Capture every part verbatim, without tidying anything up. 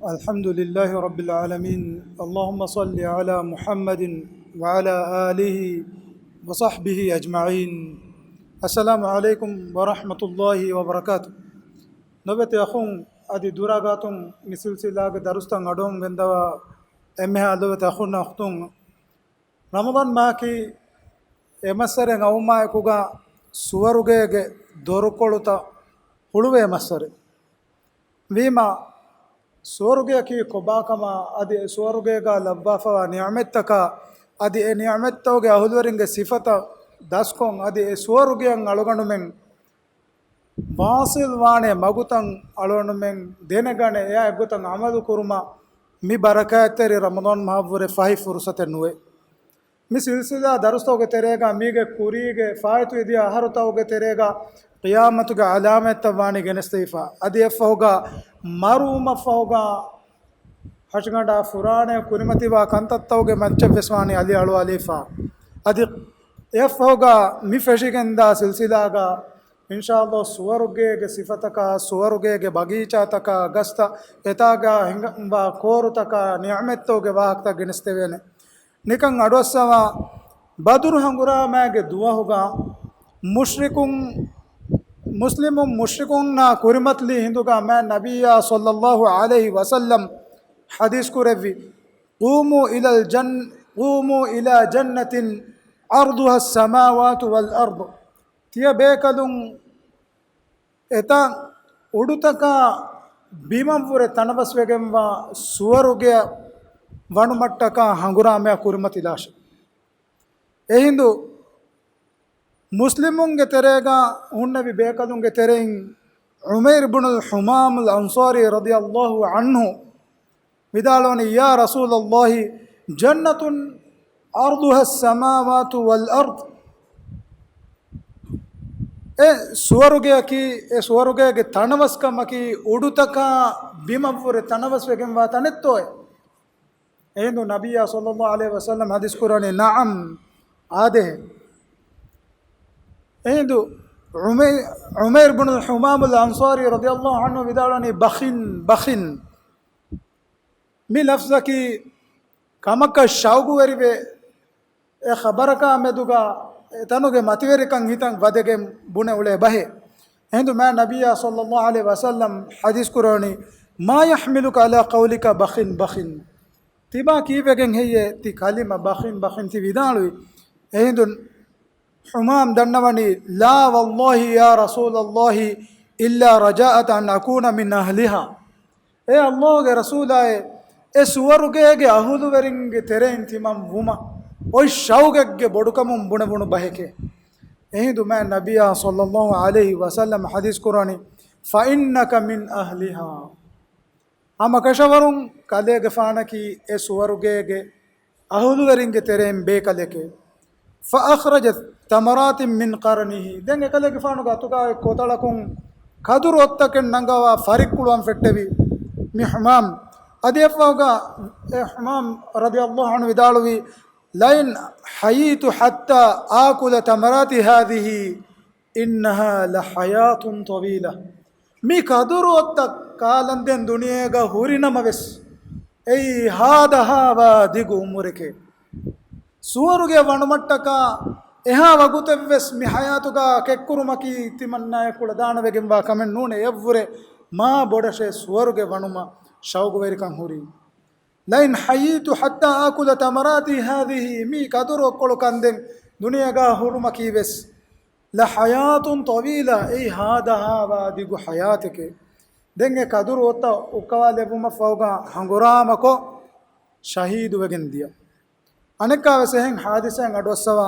الحمد لله رب العالمين. اللهم صل على محمد وعلى آله وصحبه أجمعين. السلام عليكم ورحمة الله وبركاته. ލޮބުވެތި އަޚުން، އަދި ދުރާ ގާތުން މި ސިލްސިލާގެ ދަރުސްތައް އަޑުއަހަން ގެންދަވާ އެންމެހާ ލޮބުވެތި އަޚުންނާ އުޚްތުން، ރަމަޟާން މަހަކީ އެ މައްސަރެއް އައުމާއެކުގަ ސުވަރުގޭގެ ދޮރުކޮޅުތައް ހުޅުވޭ މައްސަރެއް. ވީމާ، ސުވަރުގެއަކީ ކޮބާކަމާ، އަދި އެ ސުވަރުގޭގަ ލައްވާފަވާ ނިޢުމަތްތަކާ، އަދި އެ ނިޢުމަތްތަކުގެ އަހުލުވެރިންގެ ސިފަތައް ދަސްކޮށް، އަދި އެ ސުވަރުގެއަށް އަޅުގަނޑުމެން ވާޞިލް ވާނެ މަގުތައް އަޅުގަނޑުމެން ދެނެގަނެ، އެއާ އެއްގޮތަށް ޢަމަލު ކުރުމަށް މި ބަރަކާތްތެރި ރަމަޟާން މަހަށްވުރެ ފަހި ފުރުޞަތެއް ނުވޭ. މި ސިލްސިލާ ދަރުސްތަކުގެ ތެރޭގަ މީގެ ކުރީގެ ފާއިތުވެދިޔަ އަހަރުތަކުގެ ތެރޭގަ ޤިޔާމަތުގެ ޢަލާމަތްތައް ވާނީ ގެނެސްދެވިފަ. އަދި އެއަށްފަހުގަ މަރުވުމަށް ފަހުގަ ހަށިގަނޑާ ފުރާނައަށް ކުރިމަތިވާ ކަންތައްތަކުގެ މައްޗަށްވެސް ވާނީ އަލިއަޅުވާލީފަ. އަދި އެއަށްފަހުގަ މި ފެށިގެންދާ ސިލްސިލާގަ އިންޝާﷲ ސުވަރުގޭގެ ސިފަތަކާ، ސުވަރުގޭގެ ބަގީޗާތަކާ، ގަސްތައް އެތާގަ ހިނގަންވާ ކޯރުތަކާ، ނިޢުމަތްތަކުގެ ވާހަކަތައް ގެނެސްދެވޭނެ. ނިކަން އަޑުއައްސަވާ، ބަދުރު ހަނގުރާމައިގެ ދުވަހުގަ މުޝްރިކުން، މުސްލިމުން މުޝްރިކުންނާ ކުރިމަތިލީ ހިނދުގަ މާތް ނަބިއްޔާ ޞައްލައްލާހު ޢަލައިހި ވަސައްލަމް ޙަދީޘް ކުރެއްވި، "قوموا إلى الجن-، قوموا إلى جنة عرضها السماوات والأرض." ތިޔަ ބޭކަލުން އެތައް އުޑުތަކާ ބިމަށްވުރެ ތަނަވަސްވެގެންވާ ސުވަރުގެއަށް ވަނުމަށްޓަކާ ހަނގުރާމަޔާ ކުރިމަތިލާށެ. އެހިނދު މުސްލިމުންގެ ތެރޭގަ ހުންނެވި ބޭކަލުންގެ ތެރެއިން ޢުމައިރު ބުނުލް ޙުމާމުލް އަންޞާރީ ރަޟިޔަﷲ ޢަންހު ވިދާޅުވަނީ، "يا رسول الله، جنة عرضها السماوات والأرض." އެ ސުވަރުގެއަކީ، އެ ސުވަރުގޭގެ ތަނަވަސްކަމަކީ އުޑުތަކާ ބިމަށްވުރެ ތަނަވަސްވެގެންވާ ތަނެއްތޯއޭ؟ އެހިނދު ނަބިއްޔާ ޞައްލައްލާހު ޢަލައިހި ވަސައްލަމް ޙަދީޘް ކުރަނީ، "نعم، އާދެހޭ." އެހިނދު ޢުމައި-، ޢުމައިރު ބުނުލް ޙުމާމުލް އަންޞާރީ ރަޟިޔަﷲ ޢަންހު ވިދާޅުވަނީ، "بخن، بخن." މި ލަފްޒަކީ ކަމަކަށް ޝައުގުވެރިވެ، އެ ޚަބަރަކާ މެދުގަ އެތަނުގެ މަތިވެރިކަން ހިތަށް ވަދެގެން ބުނެ އުޅޭ ބަހެއް. އެހިނދު މާތް ނަބިއްޔާ ޞައްލައްލާހު ޢަލައިހި ވަސައްލަމް ޙަދީޘް ކުރަނީ، "ما يحملك على قولك بخن، بخن." ތިބާ ކީއްވެގެން ހެއްޔޭ ތި ކަލިމަ بخن، بخن ތި ވިދާޅުވީ؟ އެހިނދު ޙުމާމް ދަންނަވަނީ، "لا والله يا رسول الله إلا رجاء أن أكون من أهلها." އޭ ﷲގެ ރަސޫލާއޭ، އެ ސުވަރުގޭގެ އަހުލުވެރިންގެ ތެރެއިން ތިމަން ވުމަށް އޮތް ޝައުގެއްގެ ބޮޑުކަމުން ބުނެވުނު ބަހެކޭ. އެހިނދު މާތް ނަބިއްޔާ ޞައްލައްލާހު ޢަލައިހި ވަސައްލަމް ޙަދީޘް ކުރަނީ، "فإنك من أهلها." ހަމަކަށަވަރުން ކަލޭގެފާނަކީ އެ ސުވަރުގޭގެ އަހުލުވެރިންގެ ތެރެއިން ބޭކަލެކޭ. فأخرج تمرات من قرنه. ދެން އެކަލޭގެފާނުގެ އަތުގަ އޮތް ކޮތަޅަކުން ކަދުރު އޮށްތަކެއް ނަންގަވާ ފަރިއްކުޅުވަން ފެއްޓެވި މި ޙުމާމް. އަދި އެއަށްފަހުގަ އެ ޙުމާމް ރަޟިޔަﷲ ޢަންހު ވިދާޅުވީ، "لئن حييت حتى آكل تمرات هذه إنها لحياة طويلة." މި ކަދުރު އޮށްތައް ކާލަންދެން ދުނިޔޭގަ ހުރިނަމަވެސް، އެއީ ހާދަހާވާ ދިގު އުމުރެކޭ. ސުވަރުގެ ވަނުމަށްޓަކާ އެހާ ވަގުތެއްވެސް މި ޙަޔާތުގަ ކެއްކުރުމަކީ ތިމަންނާއެކު ކުޅަދާނަވެގެންވާ ކަމެއް ނޫނޭ. އެއަށްވުރެ މާ ބޮޑަށޭ ސުވަރުގެ ވަނުމަށް ޝައުގުވެރިކަން ހުރީ. لئن حييت حتى آكل تمرات هذه، މި ކަދުރު އޮށްކޮޅު ކަންދެން ދުނިޔޭގަ ހުރުމަކީވެސް، لحياة طويلة، އެއީ ހާދަހާވާ ދިގު ޙަޔާތެކޭ. ދެން އެ ކަދުރު އޮށްތައް އުއްކަވާލެއްވުމަށްފަހުގަ ހަނގުރާމަކޮށް ޝަހީދުވެގެން ދިޔަ. އަނެއްކާވެސް އެހެން ޙާދިސާއެއް އަޑުއައްސަވާ،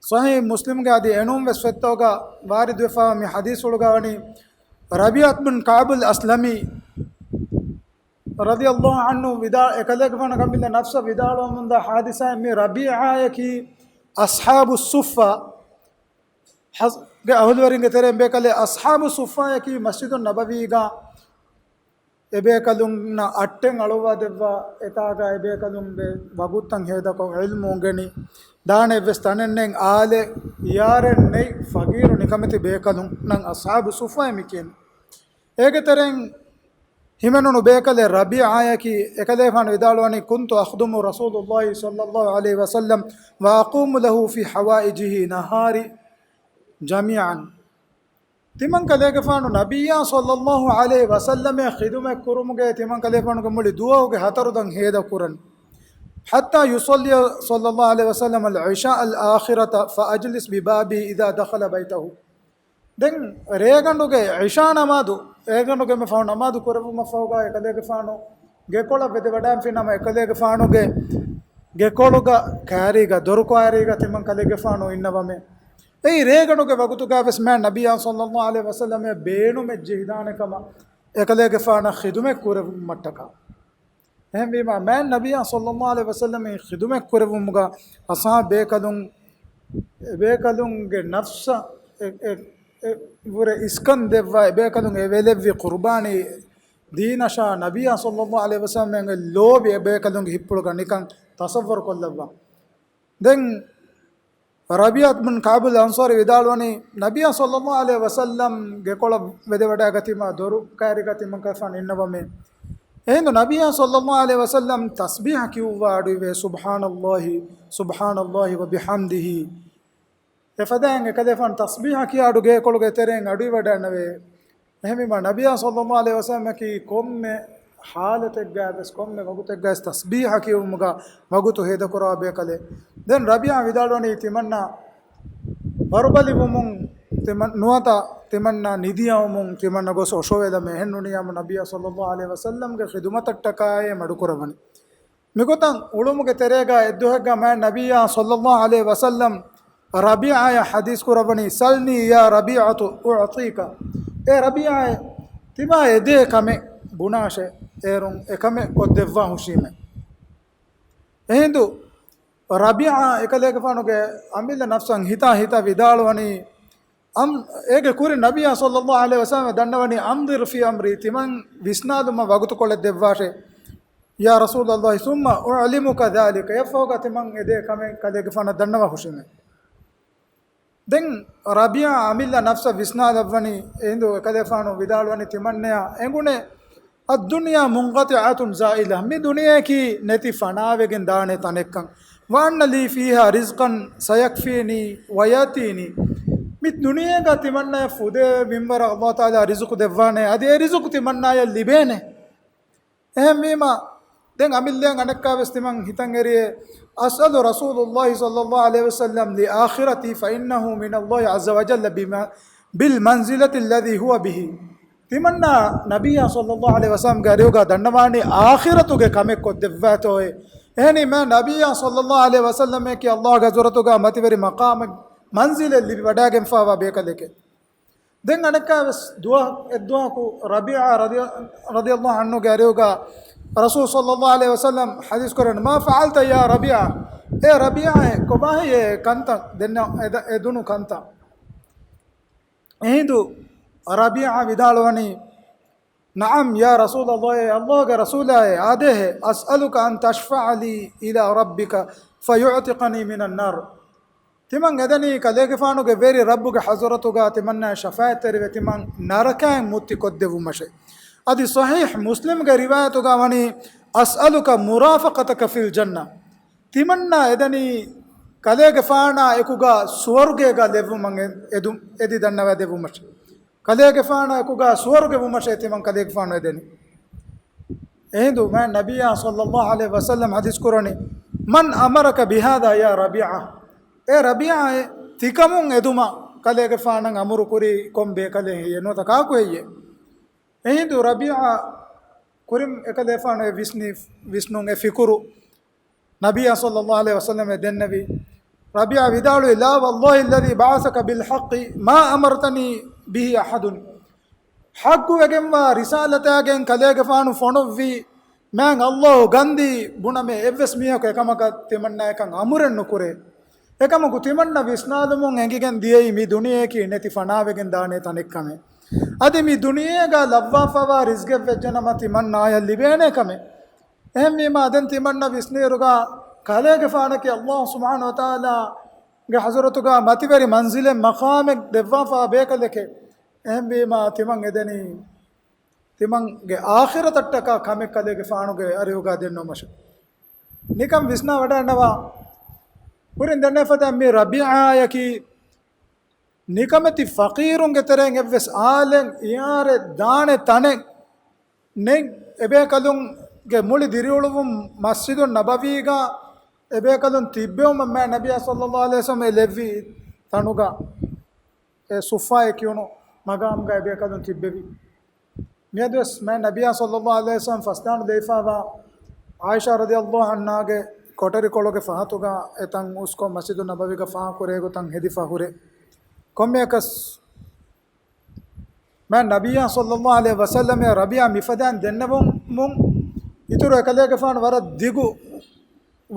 ޞަޙީޙު މުސްލިމްގެ އަދި އެނޫންވެސް ފޮތްތަކުގަ ވާރިދުވެފައިވާ މި ޙަދީޘްފުޅުގަ ވަނީ، ރަބީޢަތު ބިން ކަޢުބުލް އަސްލަމީ ރަޟިޔަﷲ ޢަންހު ވިދާ-، އެކަލޭގެފާނަށް ކަނބިލަ ނަފްސަށް ވިދާޅުވަމުންދާ ޙާދިސާއެއް މި ރަބީޢާއަކީ އަޞްޙާބު ޞުއްފާ ގެ އަހުލުވެރިންގެ ތެރެއިން ބޭކަލެއް. އަޞްޙާބު ޞުއްފާއަކީ މަސްޖިދުއް ނަބަވީގަ އެބޭކަލުންނަށް އައްޓެއް އަޅުއްވާ ދެއްވާ، އެތާގަ އެބޭކަލުންގެ ވަގުތުތައް ހޭދަކޮށް ޢިލްމު އުނގެނި، ދާނެ އެއްވެސް ތަނެއް ނެތް، އާލެއް ޔާރެއް ނެތް، ފަގީރު ނިކަމެތި ބޭކަލުންނަށް އަޞްޙާބު ޞުއްފާއޭ މި ކިޔަނީ. އޭގެ ތެރެއިން ހިމެނުނު ބޭކަލެއް ރަބީޢާއަކީ، އެކަލޭގެފާނު ވިދާޅުވަނީ، كنت أخدم رسول الله صلى الله عليه وسلم وأقوم له في حوائجه نهاري جميعا. ތިމަން ކަލޭގެފާނު ނަބިއްޔާ ޞައްލައްލާހު ޢަލައިހި ވަސައްލަމަށް ޚިދުމަތް ކުރުމުގައި ތިމަން ކަލޭގެފާނުގެ މުޅި ދުވަހުގެ ހަތަރު ދަން ހޭދަ ކުރަން. حتى يصلي صلى الله عليه وسلم العشاء الآخرة فأجلس ببابه إذا دخل بيته. ދެން ރޭގަނޑުގެ ޢިޝާ ނަމާދު، ރޭގަނޑުގެ މި ފަހު ނަމާދު ކުރެވުމަށް ފަހުގަ އެކަލޭގެފާނު ގެކޮޅަށް ވެދެވަޑައިފިނަމަ، އެކަލޭގެފާނުގެ ގެކޮޅުގަ ކާރީގަ، ދޮރު ކާރީގަ ތިމަން ކަލޭގެފާނު އިންނަވަމޭ. އެއީ ރޭގަނޑުގެ ވަގުތުގަ ވެސް މާތް ނަބިއްޔާ ޞައްލައްލާހު ޢަލައިހި ވަސައްލަމަށް ބޭނުމެއް ޖެހިދާނެ ކަމަށް އެކަލޭގެފާނަށް ޚިދުމަތް ކުރެވުމަށްޓަކާ. އެހެންވީމަ، މާތް ނަބިއްޔާ ޞައްލައްލާހު ޢަލައިހި ވަސައްލަމަށް ޚިދުމަތް ކުރެވުމުގަ އަޞްޙާބު ބޭކަލުން، އެ ބޭކަލުންގެ ނަފްސަށް އެ، އެ، އެ ވުރެ އިސްކަން ދެއްވާ، އެ ބޭކަލުން އެ ވެލެއްވި ޤުރުބާނީ ދީނަށާ ނަބިއްޔާ ޞައްލައްލާހު ޢަލައިހި ވަސައްލަމަށް ލޯބި އެ ބޭކަލުންގެ ހިތްޕުޅުގަ ނިކަން ތަޞައްވަރު ކޮށްލައްވާ. ދެން ރަބީޢަތު ބިން ކަޢުބުލް އަންޞާރީ ވިދާޅުވަނީ، ނަބިއްޔާ ޞައްލައްލާހު ޢަލައިހި ވަސައްލަމް ގެކޮޅަށް ވެދެވަޑައިގަތީމަ، ދޮރު ކާރިގަ ތިމަން ކަލޭގެފާނު އިންނަވަމޭ. އެހިނދު ނަބިއްޔާ ޞައްލައްލާހު ޢަލައިހި ވަސައްލަމް ތަސްބީޙަ ކިޔުއްވާ އަޑުއިވޭ، سبحان الله، سبحان الله وبحمده. އެފަދައިން އެކަލޭގެފާނު ތަސްބީޙަ ކިޔާ އަޑު ގެކޮޅުގެ ތެރެއިން އަޑުއިވަޑައިންނެވޭ. އެހެންވީމަ، ނަބިއްޔާ ޞައްލައްލާހު ޢަލައިހި ވަސައްލަމަކީ ކޮންމެ ޙާލަތެއްގައި ވެސް، ކޮންމެ ވަގުތެއްގައި ވެސް ތަސްބީޙަ ކިޔުމުގަ ވަގުތު ހޭދަކުރާ ބޭކަލެއް. ދެން ރަބީޢާ ވިދާޅުވަނީ، ތިމަންނަ ވަރުބަލިވުމުން، ތިމަން-، ނުވަތަ ތިމަންނަ ނިދިއައުމުން ތިމަންނަ ގޮސް އޮށޯވެލަމޭ. އެހެން ނޫނިއްޔާމު ނަބިއްޔާ ޞައްލައްލާހު ޢަލައިހި ވަސައްލަމްގެ ޚިދުމަތަށްޓަކާއޭ މަޑުކުރައްވަނީ. މިގޮތަށް އުޅުމުގެ ތެރޭގަ އެއްދުވަހެއްގަ މާތް ނަބިއްޔާ ޞައްލައްލާހު ޢަލައިހި ވަސައްލަމް ރަބީޢާއަށް ޙަދީޘް ކުރައްވަނީ، سلني يا ربيعة أعطيك. އޭ ރަބީޢާއޭ، ތިމާ އެދޭ ކަމެއް ބުނާށޭ، އޭރުން އެކަމެއް ކޮށްދެއްވާ ހުށީމޭ. އެހިނދު ރަބީޢާ އެކަލޭގެފާނުގެ އަމިއްލަ ނަފްސަށް ހިތާ ހިތާ ވިދާޅުވަނީ، އަމް-، އޭގެ ކުރިން ނަބިއްޔާ ޞައްލައްލާހު ޢަލައިހި ވަސައްލަމަށް ދަންނަވަނީ، أنظر في أمري، ތިމަން ވިސްނާލުމަށް ވަގުތުކޮޅެއް ދެއްވާށޭ. يا رسول الله، ثم أعلمك ذلك، އެއަށްފަހުގަ ތިމަން އެދޭ ކަމެއް ކަލޭގެފާނަށް ދަންނަވާ ހުށީމޭ. ދެން ރަބީޢާ އަމިއްލަ ނަފްސަށް ވިސްނާލައްވަނީ، އެހިނދު އެކަލޭފާނު ވިދާޅުވަނީ، ތިމަންނަޔަށް އެނގުނޭ، الدنيا منقطعة زائلة، މި ދުނިޔެއަކީ ނެތި ފަނާވެގެން ދާނެ ތަނެއްކަން. وأن لي فيها رزقا سيكفيني ويأتيني، މި ދުނިޔޭގަ ތިމަންނަޔަށް ފުދޭ މިންވަރަށް ﷲ ތަޢާލާ ރިޒުޤު ދެއްވާނެ، އަދި އެ ރިޒުޤު ތިމަންނަޔަށް ލިބޭނެ. އެހެންވީމަ، ދެން އަމިއްލައަށް އަނެއްކާވެސް ތިމަން ހިތަށް އެރިއޭ، أسأل رسول الله صلى الله عليه وسلم لآخرتي فإنه من الله عز وجل بما-، بالمنزلة الذي هو به. ތިމަންނަ ނަބިއްޔާ ޞައްލައްލާހު ޢަލައިހި ވަސައްލަމްގެ އަރިހުގަ ދަންނަވާނީ އާޚިރަތުގެ ކަމެއް ކޮށްދެއްވާތޯއޭ. އެހެނީ މާތް ނަބިއްޔާ ޞައްލައްލާހު ޢަލައިހި ވަސައްލަމަކީ ﷲގެ ޙަޟްރަތުގަ މަތިވެރި މަޤާމެއް، މަންޒިލެއް ލިބިވަޑައިގެންފާވާ ބޭކަލެކޭ. ދެން އަނެއްކާވެސް ދުވަހު-، އެއްދުވަހަކު ރަބީޢާ ރަޟިޔަ-، ރަޟިޔަﷲ ޢަންހުގެ އަރިހުގަ ރަސޫލު ޞައްލައްލާހު ޢަލައިހި ވަސައްލަމް ޙަދީޘް ކުރަން، ما فعلت يا ربيعة؟ އޭ ރަބީޢާއޭ، ކޮބާހެއްޔޭ ކަންތައް ދެންނެވި އެދުނު ކަންތައް؟ އެހިނދު ރަބީޢާ ވިދާޅުވަނީ، نعم يا رسول الله، އޭ ﷲގެ ރަސޫލާއޭ، އާދޭހޭ، أسألك أن تشفع لي إلى ربك فيعتقني من النار. ތިމަން އެދެނީ ކަލޭގެފާނުގެ ވެރި ރައްބުގެ ޙަޟްރަތުގަ ތިމަންނަ ޝަފާޢަތްތެރިވެ ތިމަން ނަރަކައިން މުއްތި ކޮށްދެއްވުމަށޭ. އަދި ޞަޙީޙް މުސްލިމްގެ ރިވާޔަތުގަ ވަނީ، أسألك مرافقتك في الجنة. ތިމަންނަ އެދެނީ ކަލޭގެފާނާ އެކުގަ ސުވަރުގޭގަ ލެއްވުމަށް އެ-، އެދު-، އެދި ދަންނަވައިދެއްވުމަށޭ. ކަލޭގެފާނާ އެކުގަ ސުވަރުގެ ވުމަށޭ ތިމަން ކަލޭގެފާނު އެދެނީ. އެހިނދު މާތް ނަބިއްޔާ ޞައްލައްލާހު ޢަލައިހި ވަސައްލަމް ޙަދީޘް ކުރަނީ، من أمرك بهذا يا ربيعة؟ އޭ ރަބީޢާއޭ، ތިކަމުން އެދުމަށް ކަލޭގެފާނަށް އަމުރު ކުރީ ކޮން ބޭކަލެއް ހެއްޔޭ؟ ނުވަތަ ކާކު ހެއްޔޭ؟ އެހިނދު ރަބީޢާ ކުރިން އެކަލޭފާނު އެ ވިސްނި-، ވިސްނުން އެ ފިކުރު ނަބިއްޔާ ޞައްލައްލާހު ޢަލައިހި ވަސައްލަމަށް ދެންނެވި. ރަބީޢާ ވިދާޅުވި، لا والله الذي بعثك بالحق ما أمرتني به أحد. ޙައްޤުވެގެންވާ ރިސާލަތާގެން ކަލޭގެފާނު ފޮނުއްވި މާތް ﷲ ގަންދީ ބުނަމޭ އެއްވެސް މީހަކު އެކަމަކަށް ތިމަންނައަކަށް އަމުރެއް ނުކުރޭ. އެކަމަކު ތިމަންނަ ވިސްނާލުމުން އެނގިގެން ދިޔައީ މި ދުނިޔެއަކީ ނެތި ފަނާވެގެން ދާނޭ ތަނެއްކަމޭ. އަދި މި ދުނިޔޭގަ ލައްވާފައިވާ ރިޒްގެއް ވެއްޖެނަމަ ތިމަންނާޔަށް ލިބޭނޭ ކަމެއް. އެހެންވީމާ، ދެން ތިމަންނަ ވިސްނިއިރުގަ ކަލޭގެފާނަކީ ﷲ ސުބްޙާނަހޫ ވަތަޢާލާގެ ޙަޟްރަތުގަ މަތިވެރި މަންޒިލެއް މަޤާމެއް ދެއްވާފައިވާ ބޭކަލެކޭ. އެހެންވީމާ، ތިމަން އެދެނީ ތިމަންގެ އާޚިރަތަށްޓަކާ ކަމެއް ކަލޭގެފާނުގެ އަރިހުގާ ދެންނެވުމަށެވެ. ނިކަން ވިސްނާ ވަޑައިގަންނަވާ. ކުރިން ދެންނެވި ފަދައިން މި ރަބީޢާއަކީ ނިކަމެތި ފަޤީރުންގެ ތެރެއިން އެއްވެސް އާލެއް އިއާރެއް ދާނެ ތަނެއް ނެތް. އެބޭކަލުންގެ މުޅި ދިރިއުޅުމުން މަސްޖިދު ނަބަވީގަ އެބޭކަލުން ތިއްބެވުމަށް މާތް ނަބިއްޔާ ޞައްލައްލާހު ޢަލައިހި ވަސައްލަމަ އެ ލެއްވި ތަނުގަ، އެ ޞުއްފާއޭ ކިޔުނު މަގާމުގަ އެބޭކަލުން ތިއްބެވި. މިއަދުވެސް މާތް ނަބިއްޔާ ޞައްލައްލާހު ޢަލައިހި ވަސައްލަމަ ފަސްދާނު ލެވިފައިވާ ޢާއިޝާ ރަޟިޔައްލާހު ޢަންހާގެ ކޮޓަރިކޮޅުގެ ފަހަތުގަ އެތަން އުސްކޮށް މަސްޖިދު ނަބަވީގަ ފާހަގަކުރޭ ގޮތަށް ހެދިފަ ހުރޭ. ކޮންމެއަކަސް މާތް ނަބިއްޔާ ޞައްލައްލާހު ޢަލައިހި ވަސައްލަމައަށް ރަބީޢާ މިފަދައިން ދެންނެވުމުން އިތުރު އެކަލޭގެފާނު ވަރަށް ދިގު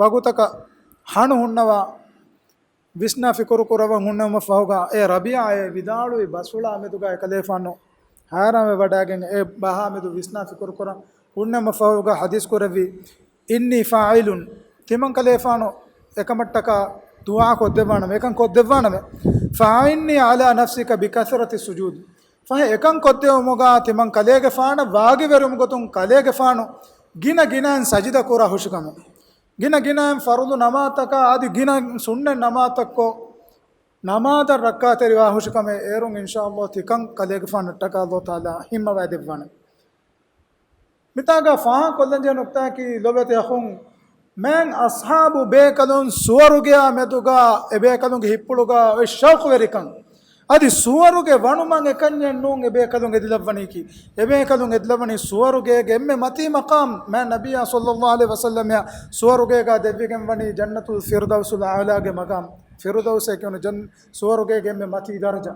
ވަގުތަކަށް ހަނު ހުންނަވާ ވިސްނާ ފިކުރު ކުރައްވަން ހުންނެވުމަށް ފަހުގަ، އޭ ރަބީޢާ އޭ ވިދާޅުވި ބަސްފުޅާ މެދުގަ އެކަލޭފާނު ހައިރާންވެ ވަޑައިގެން އެ ބަހާ މެދު ވިސްނާ ފިކުރު ކުރަން ހުންނެވުމަށް ފަހުގަ ޙަދީޘް ކުރެއްވި، إني فاعل، ތިމަން ކަލޭފާނު އެކަމަށްޓަކާ ދުޢާ ކޮށްދެއްވާނަމޭ، އެކަން ކޮށްދެއްވާނަމޭ. فأعني على نفسك بكثرة السجود. ފަހެ އެކަން ކޮށްދެވުމުގަ ތިމަން ކަލޭގެފާނަށް ވާގިވެރިވުމުގެ ގޮތުން ކަލޭގެފާނު ގިނަ ގިނައިން ސަޖިދަ ކުރާ ހުށިކަމެއް. ގިނަ ގިނައިން ފަރުޟު ނަމާދުތަކާ އަދި ގިނަ ސުންނަތް ނަމާދުތައްކޮށް، ނަމާދަށް ރައްކާތެރިވާ ހުށިކަމެއް އޭރުން އިންޝާﷲ ތިކަން ކަލޭގެފާނަށްޓަކާ ﷲ ތަޢާލާ ހިންމަވައި ދެއްވާނެ. މިތާގަ ފާހަގަކޮށްލަންޖެހޭ ނުކްތާއަކީ ލޮބުވެތި އަޚުން، މާތް އަޞްޙާބު ބޭކަލުން ސުވަރުގެއާ މެދުގަ އެބޭކަލުންގެ ހިތްޕުޅުގަ އޮތް ޝައުޤުވެރިކަން. އަދި ސުވަރުގެ ވަނުމަށް އެކަންޏެއް ނޫން އެބޭކަލުން އެދިލައްވަނީކީ. އެބޭކަލުން އެދިލައްވަނީ ސުވަރުގޭގެ އެންމެ މަތީ މަޤާމް މާތް ނަބިއްޔާ ޞައްލައްލާހު ޢަލައިހި ވަސައްލަމައާ ސުވަރުގޭގަ ދެއްވިގެން ވަނީ ޖަންނަތުލް ފިރްދައުސުލް އަޢުލާގެ މަޤާމް. ފިރުދައުސޭ ކިޔުނު ޖަން-، ސުވަރުގޭގެ އެންމެ މަތީ ދަރަޖަ.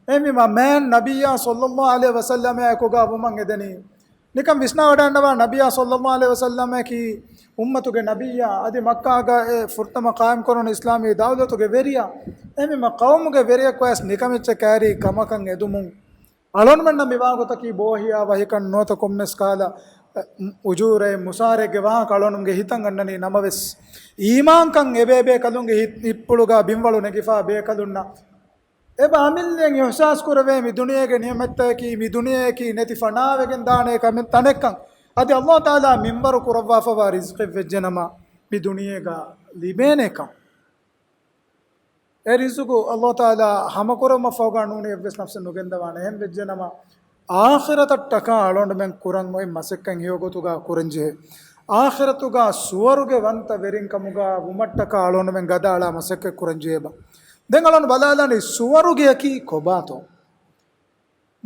އެހެންވީމަ މާތް ނަބިއްޔާ ޞައްލައްލާހު ޢަލައިހި ވަސައްލަމައާ އެކުގަ ވުމަށް އެދެނީ. ނިކަން ވިސްނާވަޑައިގަންނަވާ، ނަބިއްޔާ ޞައްލައްލާހު ޢަލައިހި ވަސައްލަމަކީ އުއްމަތުގެ ނަބިއްޔާ، އަދި މައްކާގަ އެ ފުރަތަމަ ޤާއިމްކުރުނު އިސްލާމީ ދައުލަތުގެ ވެރިޔާ. އެހެންވީމަ ޤައުމުގެ ވެރިޔަކު ވެސް ނިކަމެއްޗެއް ކައިރީ ކަމަކަށް އެދުމުން އަޅުގަނޑުމެންނަށް މިވާގޮތަކީ ބޯހިޔާ ވަހިކަން ނުވަތަ ކޮންމެސް ކަހަލަ، އެ، އުޖޫރައެއް މުސާރައެއްގެ ވާހަކަ އަޅުގަނޑުމެންގެ ހިތަށް އަންނަނީ ނަމަވެސް، އީމާންކަން އެބޭބޭކަލުންގެ ހިތް-، ހިތްޕުޅުގަ ބިންވަޅު ނެގިފާ ބޭކަލުންނަށް އެބަ އަމިއްލައަށް އިޙްސާސް ކުރެވޭ މި ދުނިޔޭގެ ނިޢުމަތްތަކަކީ، މި ދުނިޔެއަކީ ނެތި ފަނާވެގެން ދާނެ ކަމެއް ތަނެއްކަން. އަދި ﷲ ތަޢާލާ މިންވަރު ކުރައްވާފަވާ ރިޒްޤެއް ވެއްޖެނަމަ، މި ދުނިޔޭގަ ލިބޭނެކަން. އެ ރިޒުގު ﷲ ތަޢާލާ ހަމަކުރުމަށްފަހުގަ ނޫނީ އެއްވެސް ނަފްސެއް ނުގެންދަވާނެ. އެހެން ވެއްޖެނަމަ، އާޚިރަތަށްޓަކާ އަޅުގަނޑުމެން ކުރަން އޮތް މަސައްކަތް ހެޔޮގޮތުގަ ކުރަންޖެހޭ. އާޚިރަތުގަ ސުވަރުގެ ވަންތަ ވެރިން ކަމުގަ ވުމަށްޓަކާ އަޅުގަނޑުމެން ގަދައަޅާ މަސައްކަތް ކުރަންޖެހޭބަ. ދެން އަޅުގަނޑު ބަލާލާނީ ސުވަރުގެއަކީ ކޮބާތޯ؟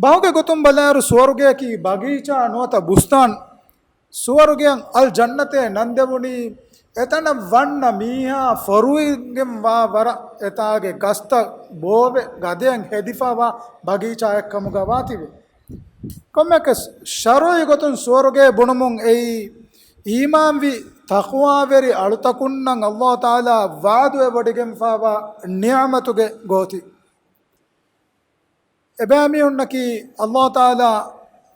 ބަހުގެ ގޮތުން ބަލާއިރު ސުވަރުގެއަކީ ބަގީޗާ ނުވަތަ ބުސްތާން. ސުވަރުގެއަށް އަލް ޖަންނަތޭ ނަންދެވުނީ، އެތަނަށް ވަންނަ މީހާ ފޮރުވިގެންވާ ވަރަށް އެތާގެ ގަސްތައް ބޯވެ ގަދައަށް ހެދިފަވާ ބަގީޗާއެއްކަމުގަ ވާތީވެ. ކޮންމެއަކަސް ޝަރުޢީ ގޮތުން ސުވަރުގޭ ބުނުމުން އެއީ، އީމާންވި ތަޤްވާވެރި އަޅުތަކުންނަށް ﷲ ތަޢާލާ ވަޢުދުވެވޮޑިގެންފަވާ ނިޢުމަތުގެ ގޯތި. އެބައިމީހުންނަކީ ﷲ ތަޢާލާ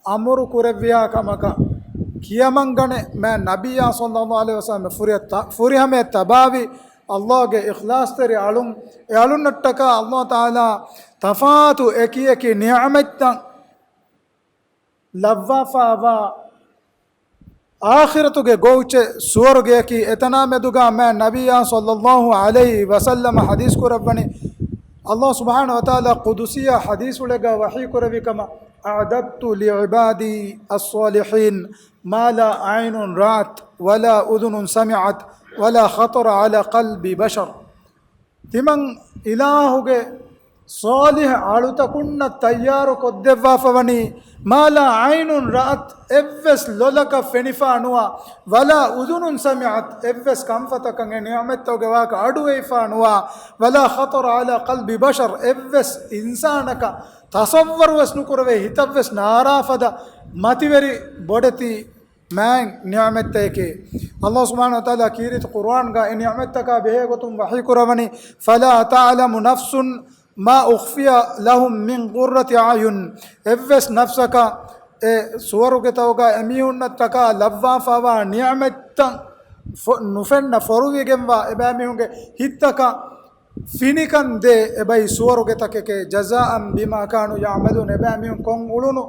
އަމުރު ކުރެއްވިޔާ ކަމަކަށް ކިޔަމަންގަނެ، މާތް ނަބިއްޔާ ޞައްލައްލާހު ޢަލައިހި ވަސައްލަމަ ފުރިހަ-، ފުރިހަމަޔަށް ތަބާވި ﷲގެ އިޚްލާޞްތެރި އަޅުން، އެ އަޅުންނަށްޓަކާ ﷲ ތަޢާލާ ތަފާތު އެކި އެކި ނިޢުމަތްތައް ލައްވާފަވާ އާޚިރަތުގެ ގޯތި ސުވަރުގެއަކީ، އެތަނާ މެދުގަ މާތް ނަބިއްޔާ ޞައްލައްލާހު ޢަލައިހި ވަސައްލަމަ ޙަދީޘް ކުރައްވަނީ، ﷲ ސުބްޙާނަހޫ ވަތަޢާލާ ޤުދުސީ ޙަދީޘްފުޅެއްގަ ވަޙީ ކުރެއްވި ކަމަށް، أعددت لعبادي الصالحين ما لا عين رأت ولا أذن سمعت ولا خطر على قلب بشر. ތިމަން އިލާހުގެ ޞާލިޙު އަޅުތަކުންނަށް ތައްޔާރު ކޮށްދެއްވާފަވަނީ، ما لا عين رأت، އެއްވެސް ލޮލަކަށް ފެނިފާ ނުވާ، ولا أذن سمعت، އެއްވެސް ކަންފަތަކަށް އެ ނިޢުމަތްތަކުގެ ވާހަކަ އަޑުއެއްފާ ނުވާ، ولا خطر على قلب بشر، އެއްވެސް އިންސާނަކަށް ތަޞައްވަރުވެސް ނުކުރެވޭ، ހިތަށްވެސް ނާރާ ފަދަ މަތިވެރި ބޮޑެތި މާތް ނިޢުމަތްތަކެކޭ. ﷲ ސުބްޙާނަހޫ ވަތަޢާލާ ކީރިތި ޤުރުއާންގަ އެ ނިޢުމަތްތަކާ ބެހޭ ގޮތުން ވަޙީ ކުރައްވަނީ، فلا تعلم نفس ما أخفي لهم من قرة أعين. އެއްވެސް ނަފްސަކަށް އެ ސުވަރުގެތަކުގަ އެމީހުންނަށްޓަކާ ލައްވާފަވާ ނިޢުމަތްތައް ފޮ-، ނުފެންނަ ފޮރުވިގެންވާ އެބައިމީހުންގެ ހިތްތަކަށް ފިނިކަން ދޭ އެބައި ސުވަރުގެތަކެކޭ، جزاء بما كانوا يعملون، އެބައިމީހުން ކޮށް އުޅުނު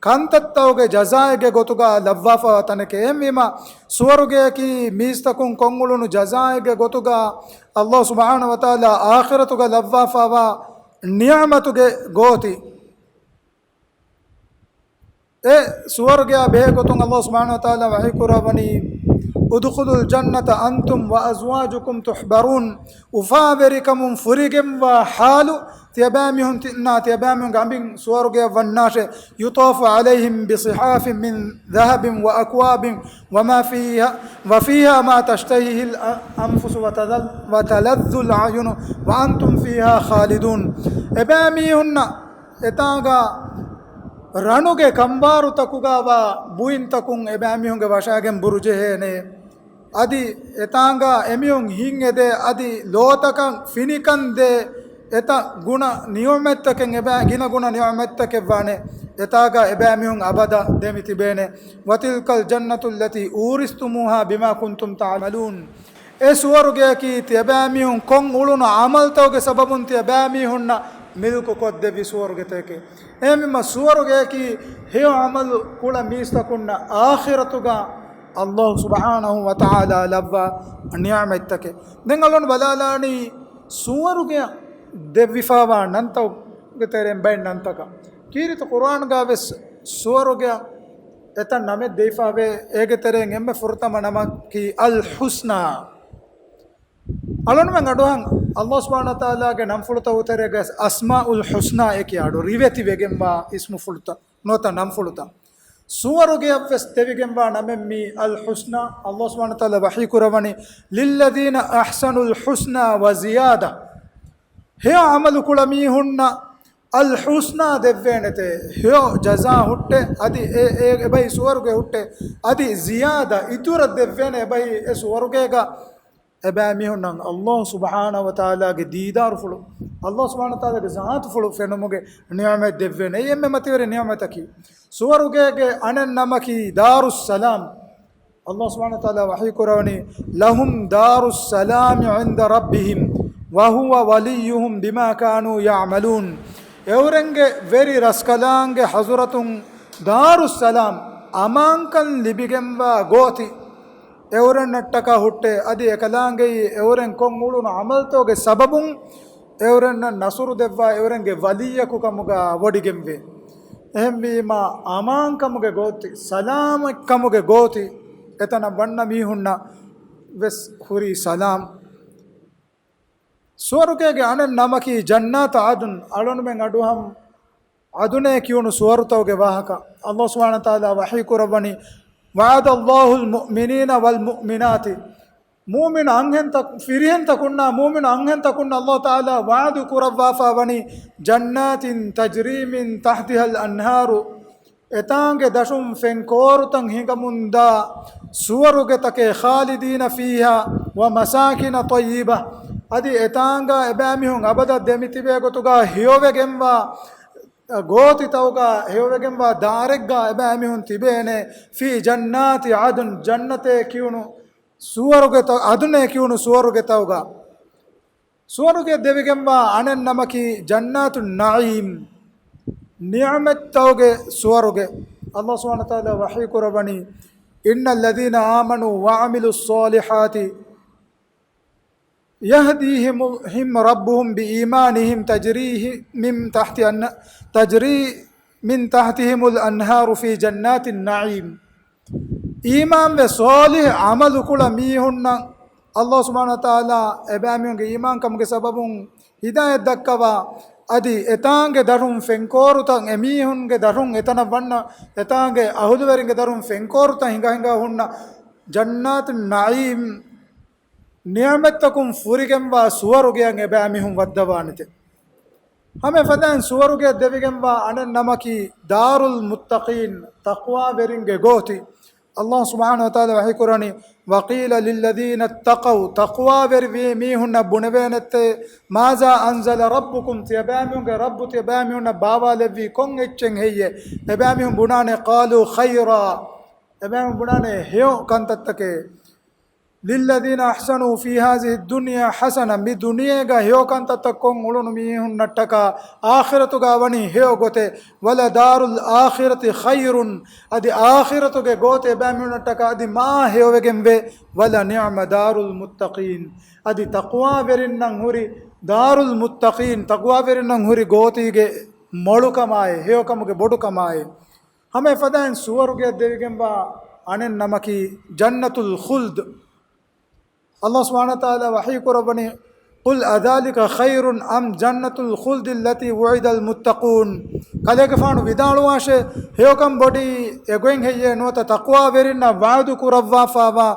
ކަންތައްތަކުގެ ޖަޒާއެއްގެ ގޮތުގަ ލައްވާފަވާ ތަނެކޭ. އެހެންވީމަ، ސުވަރުގެއަކީ މީސްތަކުން ކޮށްއުޅުނު ޖަޒާއެއްގެ ގޮތުގަ ﷲ ސުބްޙާނަހޫ ވަތަޢާލާ އާޚިރަތުގަ ލައްވާފަވާ ނިޢުމަތުގެ ގޯތި. އެ ސުވަރުގެއާ ބެހޭ ގޮތުން ﷲ ސުބްޙާނަހޫ ވަތަޢާލާ ވަޙީ ކުރައްވަނީ، "ادخلوا الجنة أنتم وأزواجكم تحبرون." އުފާވެރިކަމުން ފުރިގެންވާ ޙާލު، ތިޔަބައިމީހުން ތި-، ތިޔަބައިމީހުންގެ އަނބިން ސުވަރުގެއަށް ވަންނާށޭ. "يطاف عليهم بصحاف من ذهب وأكواب وما فيها، وفيها ما تشتهيه الأنفس وتذل-، وتلذ الأعين وأنتم فيها خالدون." އެބައިމީހުންނަށް އެތާނގަ ރަނުގެ ކަނބާރުތަކުގަވާ ބުއިންތަކުން އެބައިމީހުންގެ ވަށައިގެން ބުރުޖެހޭނެ. އަދި އެތާނގަ އެމީހުން ހިތް އެދޭ، އަދި ލޯތަކަށް ފިނިކަން ދޭ، އެތައް ގުނަ ނިޢުމަތްތަކެއް އެބަ-، ގިނަ ގުނަ ނިޢުމަތްތަކެއް ވާނެ. އެތާގަ އެބައިމީހުން އަބަދަށް ދެމި ތިބޭނެ. "وتلك الجنة التي أورثتموها بما كنتم تعملون." އެ ސުވަރުގެއަކީ ތިޔަބައިމީހުން ކޮށް އުޅުނު ޢަމަލުތަކުގެ ސަބަބުން ތިޔަބައިމީހުންނަށް މިލްކު ކޮށްދެއްވި ސުވަރުގެތަކެކޭ. އެހެންވީމަ ސުވަރުގެއަކީ ހެޔޮ ޢަމަލު ކުޅަ މީސްތަކުންނަށް އާޚިރަތުގަ ﷲ ސުބްޙާނަހޫ ވަތަޢާލާ ލައްވާ ނިޢުމަތްތަކެއް. ދެން އަޅުން ބަލާލާނީ ސުވަރުގެއަށް ދެއްވިފައިވާ ނަންތަކުގެ ތެރެއިން ބައެއް ނަންތަކަށް. ކީރިތި ޤުރްއާންގަ ވެސް ސުވަރުގެއަށް އެތައް ނަމެއް ދެވިފައިވޭ. އޭގެ ތެރެއިން އެންމެ ފުރަތަމަ ނަމަކީ އަލް ޙުސްނާ. އަޅުންމެން އަޑުއަހަން ﷲ ސުބްޙާނަހޫ ވަތަޢާލާގެ ނަންފުޅުތަކުގެ ތެރޭގަ އަސްމާއުލް ޙުސްނާ އެކި އަޑު ރިވެތިވެގެންވާ އިސްމުފުޅުތައް ނުވަތަ ނަންފުޅުތައް. ސުވަރުގެއަށްވެސް ދެވިގެންވާ ނަމެއް މީ އަލް ޙުސްނާ. ﷲ ސުބްޙާނަހޫ ވަތަޢާލާ ވަޙީ ކުރައްވަނީ، "للذين أحسنوا الحسنى وزيادة." ހެޔޮ ޢަމަލު ކުޅަ މީހުންނަށް އަލް ޙުސްނާ ދެއްވޭނެތޭ، ހެޔޮ ޖަޒާ ހުއްޓޭ، އަދި އެ، އެ، އެބަހީ ސުވަރުގެ ހުއްޓޭ، އަދި ޒިޔާދަ އިތުރަށް ދެއްވޭނެ އެބަހީ އެ ސުވަރުގޭގަ އެބައިމީހުންނަށް ﷲ ސުބްޙާނަހޫ ވަތަޢާލާގެ ދީދާރުފުޅު، ﷲ ސުބްޙާނަހޫ ވަތަޢާލާގެ ޒާތުފުޅު ފެނުމުގެ ނިޢުމަތް ދެއްވޭނެ. އެއީ އެންމެ މަތިވެރި ނިޢުމަތަކީ. ސުވަރުގޭގެ އަނެއް ނަމަކީ ދާރުއްސަލާމް. ﷲ ސުބްޙާނަހޫ ވަތަޢާލާ ވަޙީ ކުރައްވަނީ، "لهم دار السلام عند ربهم وهو وليهم بما كانوا يعملون." އެއުރެންގެ ވެރި ރަސްކަލާނގެ ޙަޟުރަތުން ދާރުއްސަލާމް، އަމާންކަން ލިބިގެންވާ ގޯތި އެއުރެންނަށްޓަކާ ހުއްޓޭ. އަދި އެކަލާނގެއީ އެއުރެން ކޮށް އުޅުނު ޢަމަލުތަކުގެ ސަބަބުން އެއުރެންނަށް ނަޞްރު ދެއްވާ އެއުރެންގެ ވަލިއްޔަކު ކަމުގަ ވޮޑިގެންވޭ. އެހެންވީމާ، އަމާންކަމުގެ ގޯތި، ސަލާމަތްކަމުގެ ގޯތި އެތަނަށް ވަންނަ މީހުންނަށް ވެސް ހުރީ ސަލާމް. ސުވަރުގޭގެ އަނެއް ނަމަކީ ޖަންނާތު ޢަދުން. އަޅުންމެން އަޑުއަހަން ޢަދުނޭ ކިޔުނު ސުވަރުތަކުގެ ވާހަކަ. ﷲ ސުބްޙާނަހޫ ވަތަޢާލާ ވަޙީ ކުރައްވަނީ، "وعد الله المؤمنين والمؤمنات." މުއުމިނު އަންހެންތަކު-، ފިރިހެންތަކުންނާ، މުއުމިނު އަންހެންތަކުންނަށް ﷲ ތަޢާލާ ވަޢުދު ކުރައްވާފަ ވަނީ، "جنات تجري من تحتها الأنهار." އެތާނގެ ދަށުން ފެންކޯރުތައް ހިނގަމުންދާ ސުވަރުގެތަކެއް، "خالدين فيها ومساكن طيبة." އަދި އެތާނގަ އެބައިމީހުން އަބަދަށް ދެމިތިބޭ ގޮތުގަ ހެޔޮވެގެންވާ ގޯތިތަކުގަ، ހެޔޮވެގެންވާ ދާރެއްގަ އެބައިމީހުން ތިބޭނެ، "في جنات عدن." ޖަންނަތޭ ކިޔުނު ސުވަރުގެތަ-، އަދުނޭ ކިޔުނު ސުވަރުގެތަކުގަ. ސުވަރުގެ ދެވިގެންވާ އަނެއް ނަމަކީ ޖަންނާތު ނަޢީމް، ނިޢުމަތްތަކުގެ ސުވަރުގެ. ﷲ ސުބްޙާނަހޫ ވަތަޢާލާ ވަޙީ ކުރައްވަނީ، "إن الذين آمنوا وعملوا الصالحات يهديهم ربهم بإيمانهم تجري من تحت أن-، تجري من تحتهم الأنهار في جنات النعيم." އީމާންވެ ޞާލިޙު ޢަމަލު ކުޅަ މީހުންނަށް ﷲ ސުބްޙާނަހޫ ވަތަޢާލާ އެބައިމީހުންގެ އީމާންކަމުގެ ސަބަބުން ހިދާޔަތް ދައްކަވާ، އަދި އެތާނގެ ދަށުން ފެންކޯރުތައް، އެމީހުންގެ ދަށުން އެތަނަށް ވަންނަ އެތާނގެ އަހުލުވެރިންގެ ދަށުން ފެންކޯރުތައް ހިނގާ ހިނގާ ހުންނަ ޖަންނާތު ނަޢީމް، ނިޢުމަތްތަކުން ފުރިގެންވާ ސުވަރުގެއަށް އެބައިމީހުން ވައްދަވާނެތެ. ހަމަ އެފަދައިން ސުވަރުގެއަށް ދެވިގެންވާ އަނެއް ނަމަކީ ދާރުލް މުއްތަޤީން، ތަޤްވާވެރިންގެ ގޯތި. ﷲ ސުބްޙާނަހޫ ވަތަޢާލާ ވަޙީ ކުރަނީ، "وقيل للذين اتقوا." ތަޤްވާވެރި ވީ މީހުންނަށް ބުނެވޭނެތެ، "ماذا أنزل ربكم؟" ތިޔަބައިމީހުންގެ ރައްބު ތިޔަބައިމީހުންނަށް ބާވާލެއްވީ ކޮން އެއްޗެއް ހެއްޔޭ؟ އެބައިމީހުން ބުނާނެ، "قالوا خيرا." އެބައިމީހުން ބުނާނެ ހެޔޮ ކަންތައްތަކެއް. للذين أحسنوا في هذه الدنيا حسنة، މި ދުނިޔޭގަ ހެޔޮކަންތައްތައް ކޮށް އުޅުނު މީހުންނަށްޓަކާ އާޚިރަތުގަ ވަނީ ހެޔޮ ގޮތެއް. ولدار الآخرة خير، އަދި އާޚިރަތުގެ ގޯތި އެބައިމީހުންނަށްޓަކާ އަދި މާ ހެޔޮވެގެންވޭ. ولنعم دار المتقين، އަދި ތަޤްވާވެރިންނަށް ހުރި، دار المتقين، ތަޤްވާވެރިންނަށް ހުރި ގޯތީގެ މޮޅުކަމާއި ހެޔޮކަމުގެ ބޮޑުކަމާއި. ހަމަ އެފަދައިން ސުވަރުގެއަށް ދެވިގެންވާ އަނެއް ނަމަކީ ޖަންނަތުލް ޚުލްދު. ﷲ ސުބްޙާނަހޫ ވަތަޢާލާ ވަޙީ ކުރައްވަނީ، قل أذلك خير أم جنة الخلد التي وعد المتقون. ކަލޭގެފާނު ވިދާޅުވާށޭ، ހެޔޮކަން ބޮޑީ އެގޮތް ހެއްޔޭ ނުވަތަ ތަޤްވާވެރިންނަށް ވަޢުދު ކުރައްވާފާވާ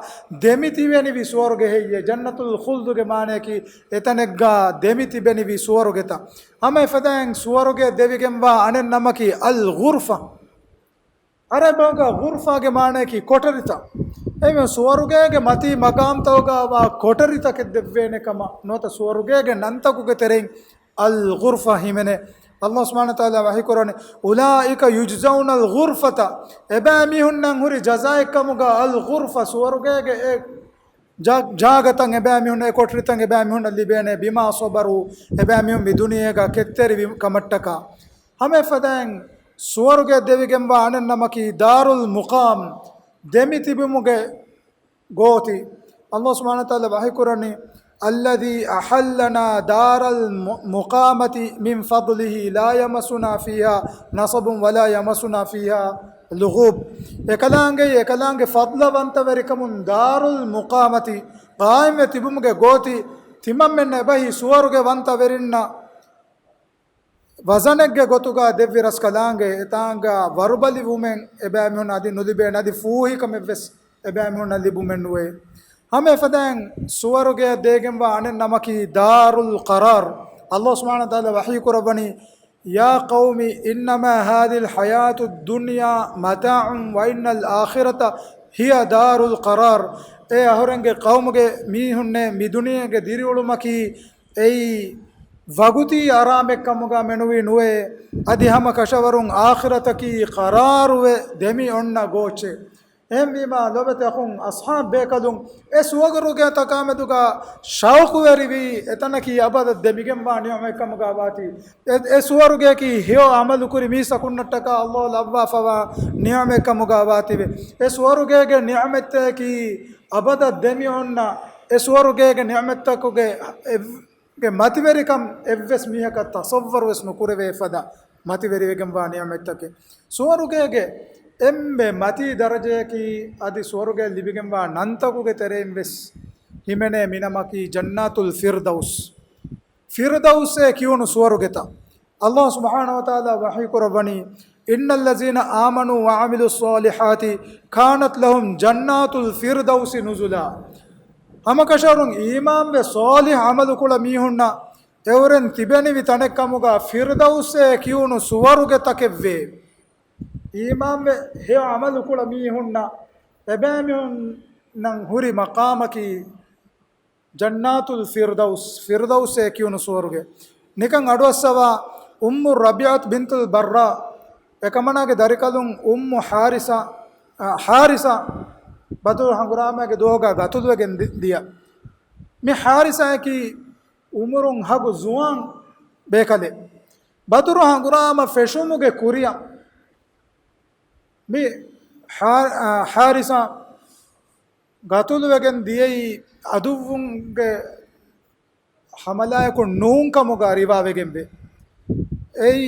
ދެމިތިބެނިވި ސުވަރުގެ ހެއްޔޭ؟ ޖަންނަތުލް ޚުލްދުގެ މާނަޔަކީ އެތަނެއްގަ ދެމިތިބެނިވި ސުވަރުގެތައް. ހަމަ އެފަދައިން ސުވަރުގެއަށް ދެވިގެންވާ އަނެއް ނަމަކީ އަލް ޣުރްފަ. ޢަރަބި ބަހުގަ ޣުރްފާގެ މާނަޔަކީ ކޮޓަރިތައް. އެހެންވެ ސުވަރުގޭގެ މަތީ މަގާމްތަކުގަ ވާ ކޮޓަރިތަކެއް ދެއްވޭނެ ކަމަށް ނުވަތަ ސުވަރުގޭގެ ނަންތަކުގެ ތެރެއިން އަލް ޣުރްފަ ހިމެނޭ. ﷲ ސުބްޙާނަހޫ ވަތަޢާލާ ވަޙީ ކުރަނީ، أولئك يجزون الغرفة، އެބައިމީހުންނަށް ހުރި ޖަޒާއެއްކަމުގަ އަލް ޣުރްފަ، ސުވަރުގޭގެ އެ ޖާ-، ޖާގަތައް އެބައިމީހުން، އެ ކޮޓަރިތައް އެބައިމީހުންނަށް ލިބޭނެ، بما صبروا، އެބައިމީހުން މި ދުނިޔޭގަ ކެތްތެރިވި ކަމަށްޓަކާ. ހަމަ އެފަދައިން ސުވަރުގެ ދެވިގެންވާ އަނެއް ނަމަކީ ދާރުލް މުޤާމް، ދެމިތިބުމުގެ ގޯތި. ﷲ ސުބްޙާނަހޫ ވަތަޢާލާ ވަޙީ ކުރަނީ، الذي أحلنا دار المقامة من فضله لا يمسنا فيها نصب ولا يمسنا فيها لغوب. އެކަލާނގެ، އެކަލާނގެ ފަޟްލަވަންތަވެރިކަމުން ދާރުލް މުޤާމަތި ޤާއިމްވެ ތިބުމުގެ ގޯތި ތިމަންމެންނަށް އެބަހީ ސުވަރުގެ ވަންތަވެރިންނަށް ވަޒަނެއްގެ ގޮތުގަ ދެއްވި ރަސްކަލާނގެ، އެތާނގަ ވަރުބަލިވުމެއް އެބައިމީހުން އަދި ނުލިބޭނެ، އަދި ފޫހިކަމެއްވެސް އެބައިމީހުންނަށް ލިބުމެއް ނުވޭ. ހަމަ އެފަދައިން ސުވަރުގެއަށް ދޭގެންވާ އަނެއް ނަމަކީ ދާރުލް ޤަރާރް. ﷲ ސުބްޙާނަހޫ ވަތަޢާލާ ވަޙީ ކުރައްވަނީ، يا قوم إنما هذه الحياة الدنيا متاع وإن الآخرة هي دار القرار. އޭ އަހުރެންގެ ޤައުމުގެ މީހުންނޭ، މި ދުނިޔޭގެ ދިރިއުޅުމަކީ އެއީ ވަގުތީ އަރާމެއްކަމުގަ މެނުވީ ނުވޭ، އަދި ހަމަ ކަށަވަރުން އާޚިރަތަކީ ޤަރާރުވެ ދެމި އޮންނަ ގޯއްޗެއް. އެހެންވީމާ، ލޮބުވެތި އަޚުން އަޞްޙާބު ބޭކަލުން އެ ސުވަރުގޭތަކާމެދުގަ ޝައުޤުވެރިވީ، އެތަނަކީ އަބަދަށް ދެމިގެންވާ ނިޢުމަތްކަމުގަ ވާތީ. އެ، އެ ސުވަރުގެއަކީ ހެޔޮ ޢަމަލުކުރި މީސްތަކުންނަށްޓަކާ ﷲ ލައްވާފަވާ ނިޢުމަތްކަމުގަ ވާތީވެ. އެ ސުވަރުގޭގެ ނިޢުމަތްތަކަކީ އަބަދަށް ދެމި އޮންނަ، އެ ސުވަރުގޭގެ ނިޢުމަތްތަކުގެ އެ ގެ މަތިވެރިކަން އެއްވެސް މީހަކަށް ތަޞައްވަރުވެސް ނުކުރެވޭ ފަދަ މަތިވެރިވެގެންވާ ނިޢުމަތްތަކެއް. ސުވަރުގޭގެ އެންމެ މަތީ ދަރަޖަޔަކީ އަދި ސުވަރުގޭ ލިބިގެންވާ ނަންތަކުގެ ތެރެއިން ވެސް ހިމެނޭ މިނަމަކީ ޖަންނާތުލް ފިރްދައުސް. ފިރްދައުސޭ ކިޔުނު ސުވަރުގެތައް. ﷲ ސުބްޙާނަހޫ ވަތަޢާލާ ވަޙީ ކުރައްވަނީ، إن الذين آمنوا وعملوا الصالحات كانت لهم جنات الفردوس نزلا. ހަމަކަށަވަރުން އީމާންވެ ޞާލިޙް ޢަމަލުކުޅަ މީހުންނަށް އެއުރެން ތިބެނިވި ތަނެއްކަމުގަ ފިރްދައުސޭ ކިޔުނު ސުވަރުގެތަކެއްވޭ. އީމާންވެ ހެޔޮ ޢަމަލުކުޅަ މީހުންނަށް އެބައިމީހުންނަށް ހުރި މަޤާމަކީ ޖަންނާތުލް ފިރްދައުސް، ފިރްދައުސޭ ކިޔުނު ސުވަރުގެ. ނިކަން އަޑުއައްސަވާ އުއްމު ރަބީޢަތު ބިންތުލް ބައްރާ، އެކަމަނާގެ ދަރިކަލުން އުއްމު ޙާރިސާ، އަ، ޙާރިސާ ބަދުރު ހަނގުރާމައިގެ ދުވަހުގަ ގަތުލުވެގެން ދި-، ދިޔަ. މި ޙާރިސާއަކީ އުމުރުން ހަގު ޒުވާން ބޭކަލެއް. ބަދުރު ހަނގުރާމަ ފެށުމުގެ ކުރިއަށް މި ޙާ-، އަ، ޙާރިސާ ގަތުލުވެގެން ދިޔައީ ޢަދުއްވުންގެ ޙަމަލާއަކުން ނޫންކަމުގަ ރިވާވެގެންވޭ. އެއީ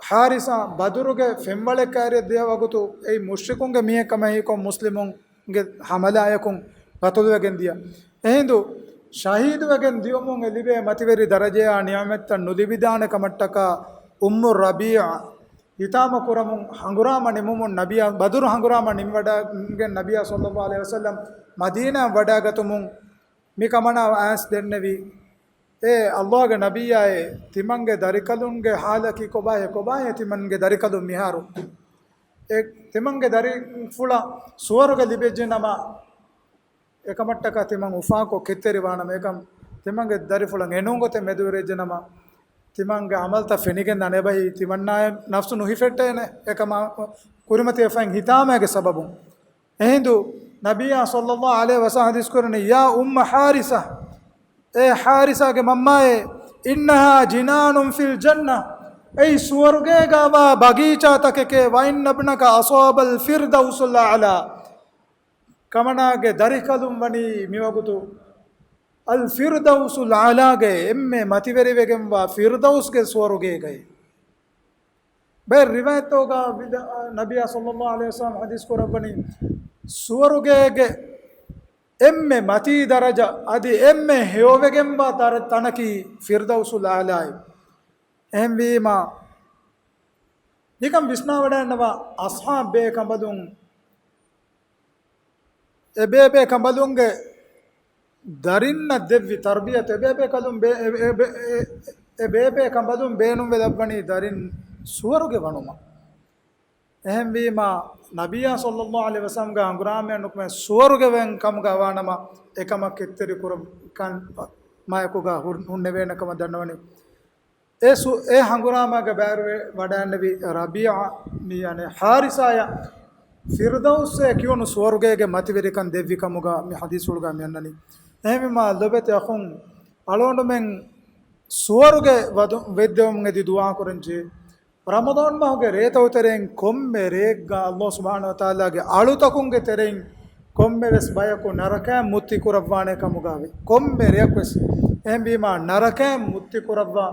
ޙާރިސާ ބަދުރުގެ ފެންވަޅެއް ކައިރިއަށް ދިޔަ ވަގުތު އެއީ މުޝްރިކުންގެ މީހެއް ކަމަށް ހީކޮށް މުސްލިމުންގެ ޙަމަލާއަކުން ގަތުލުވެގެން ދިޔަ. އެހިނދު ޝަހީދުވެގެން ދިޔުމުން އެ ލިބޭ މަތިވެރި ދަރަޖަޔާ ނިޢުމަތްތައް ނުލިބިދާނެ ކަމަށްޓަކާ އުއްމު ރަބީޢާ ހިތާމަ ކުރަމުން ހަނގުރާމަ ނިމުމުން ނަބިއްޔާ، ބަދުރު ހަނގުރާމަ ނިމިވަޑައިގެން ނަބިއްޔާ ޞައްލައްލާހު ޢަލައިހި ވަސައްލަމް މަދީނާއަށް ވަޑައިގަތުމުން މި ކަމަނާ އައިސް ދެންނެވި، އޭ ﷲގެ ނަބިއްޔާއޭ، ތިމަންގެ ދަރިކަލުންގެ ޙާލަކީ ކޮބާހޭ، ކޮބާހޭ ތިމަންގެ ދަރިކަލުން މިހާރު؟ އެ ތިމަންގެ ދަރިފުޅަށް ސުވަރުގެ ލިބިއްޖެ ނަމަ، އެކަމަށްޓަކާ ތިމަން އުފާކޮށް ކެތްތެރިވާނަމަ، އެކަމް ތިމަންގެ ދަރިފުޅަށް އެނޫން ގޮތެއް މެދުވެރިއްޖެ ނަމަ، ތިމަންގެ ޢަމަލްތައް ފެނިގެން ދާނެ އެބަހީ، ތިމަންނާއަށް ނަފްސު ނުހިފެއްޓޭނެ، އެކަމާ ކުރިމަތިވެފައި ހިތާމައިގެ ސަބަބުން. އެހިނދު ނަބިއްޔާ ޞައްލައްލާހު ޢަލައިހި ވަސައްލަމަ ޙަދީޘް ކުރަނީ، "يا أم حارثة، އޭ ޙާރިސާގެ މަންމާއޭ، إنها جنان في الجنة، އެއީ ސުވަރުގޭގަވާ ބަގީޗާތަކެކޭ، وإن ابنك أصاب الفردوس الأعلى، ކަމަނާގެ ދަރިކަލުން ވަނީ މިވަގުތު އަލްފިރްދައުސުލް އަޢްލާގެ އެންމެ މަތިވެރިވެގެންވާ ފިރްދައުސްގެ ސުވަރުގޭގައި." ބައެއް ރިވާޔަތްތަކުގަ ވިދާ-، ނަބިއްޔާ ޞައްލައްލާހު ޢަލައިހި ވަސައްލަމަ ޙަދީޘް ކުރައްވަނީ، ސުވަރުގޭގެ އެންމެ މަތީ ދަރަޖަ އަދި އެންމެ ހެޔޮވެގެންވާ ދަރަ-، ތަނަކީ ފިރްދައުސުލް އަޢްލާއޭ. އެހެންވީމާ، ނިކަން ވިސްނާވަޑައިގަންނަވާ، އަޞްޙާބް ބޭކަނބަލުން އެބޭބޭ ކަނބަލުންގެ ދަރިންނަށް ދެއްވި ތަރްބިޔަތު، އެބޭބޭ ކަލުން ބޭ-، އެ-، އެ-، އެ-، އެ-، އެބޭބޭ ކަނބަލުން ބޭނުންވެލައްވަނީ ދަރިން ސުވަރުގެ ވަނުމަށް. އެހެންވީމާ، ނަބިއްޔާ ޞައްލައްލާހު ޢަލައިހި ވަސައްލަމްގެ ހަނގުރާމައެއް ނުކުމެ ސުވަރުގެ ވެން ކަމުގަ ވާނަމަ، އެކަމަށް ކެތްތެރި ކުރަން މާޔަކުގަ ހު-، ހުންނެވޭނެ ކަމަށް ދަންނަވަނީ. އެ ސު-، އެ ހަނގުރާމާގެ ބައިވެރިވެ ވަޑައިގެންނެވި ރަބީޢާ މި އަނެއް ޙާރިސާޔަށް ފިރްދައުސްއޭ ކިޔުނު ސުވަރުގޭގެ މަތިވެރިކަން ދެއްވި ކަމުގަ މި ޙަދީޘްފުޅުގަ މި އަންނަނީ. އެހެންވީމާ، ލޮބެތި އަޚުން، އަޅުގަނޑުމެން ސުވަރުގެ ވަދު-، ވެއްދެވުމުން އެދި ދުޢާ ކުރަންޖެހޭ. ރަމަޟާން މަހުގެ ރޭތައް ތެރެއިން ކޮންމެ ރެއެއްގަ ﷲ ސުބްޙާނަހޫ ވަތަޢާލާގެ އަޅުތަކުންގެ ތެރެއިން ކޮންމެވެސް ބަޔަކު ނަރަކައިން މުއްތި ކުރައްވާނެ ކަމުގައި ކޮންމެ ރެއަކުވެސް. އެހެންވީމާ، ނަރަކައިން މުއްތި ކުރައްވާ